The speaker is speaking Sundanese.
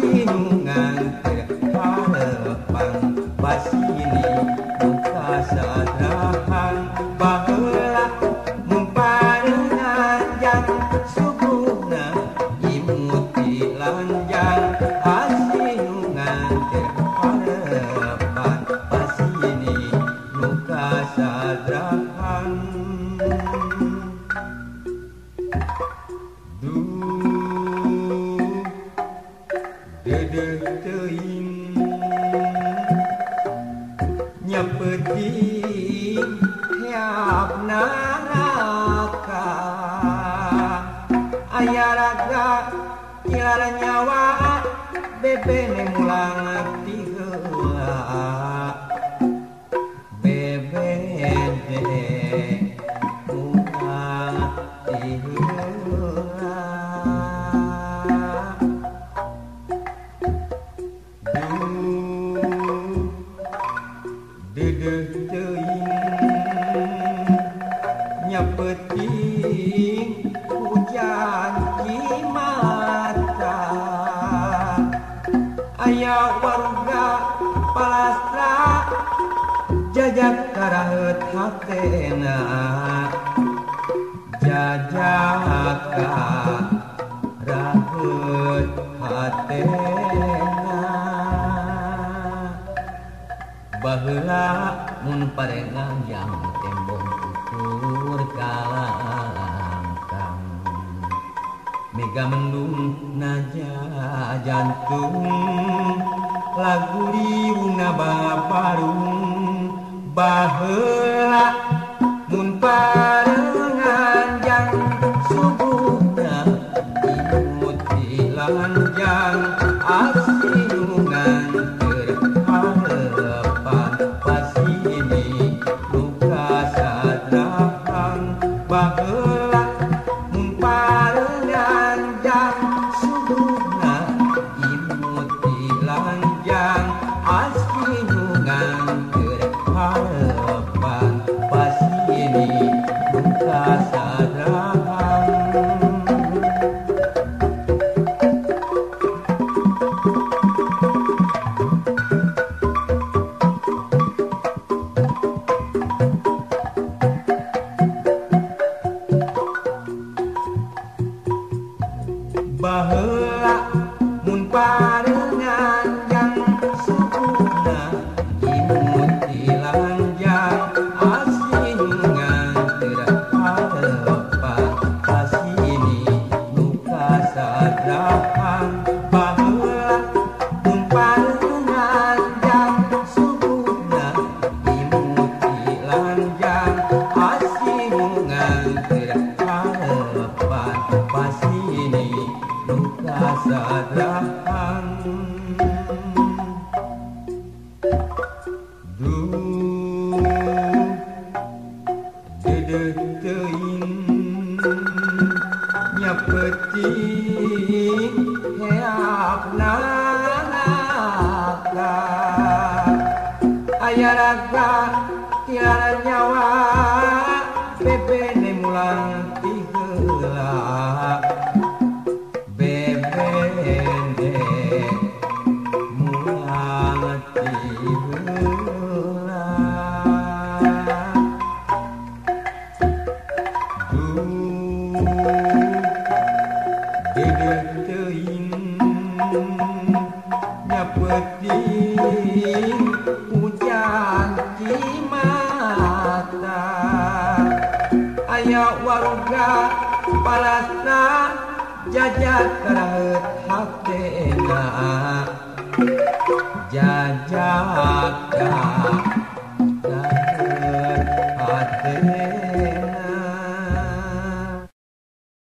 Asinu nganter harepan pasini muka sadrahan baheula mun parengan jang suguhna imut ti lanjang asinu nganter harepan pasini muka sadrahan. Duh dedeh teuing nyapeting heap naraka aya raga kilar nyawa bebene mulang ti heula bebene mulang ti heula. Dedeh teuing nyapeting hujan mata aya warga palastra jajak karaheut hatena jajak karaheut hatena. Baheula mun parengan jang tembong ukur kalangkang mega mendung naja jantung lagu riung babarung. Baheula mun parengan jang subuhna imut ti lanjang asinu nganter harepan pasini luka sadrahan. Baheula mun parengan jang subuhna imut ti lanjang asinu nganter harepan pasini luka sadrahan. Baheula mun parengan jang subuhna imut ti lanjang asinu nganter harepan pasini luka sadrahan. Baheula mun parengan jang subuhna imut ti lanjang asinu nganter harepan pasini luka sadrahan. Duh dedeh teuing nyapeting heap naraka aya raga tilar nyawa bebene mulang ti heula bebene mulang ti heula. Duh dedeh teuing nyapeting hujan di mata aya warga palastra jajak karaheut hatena jajak karaheut.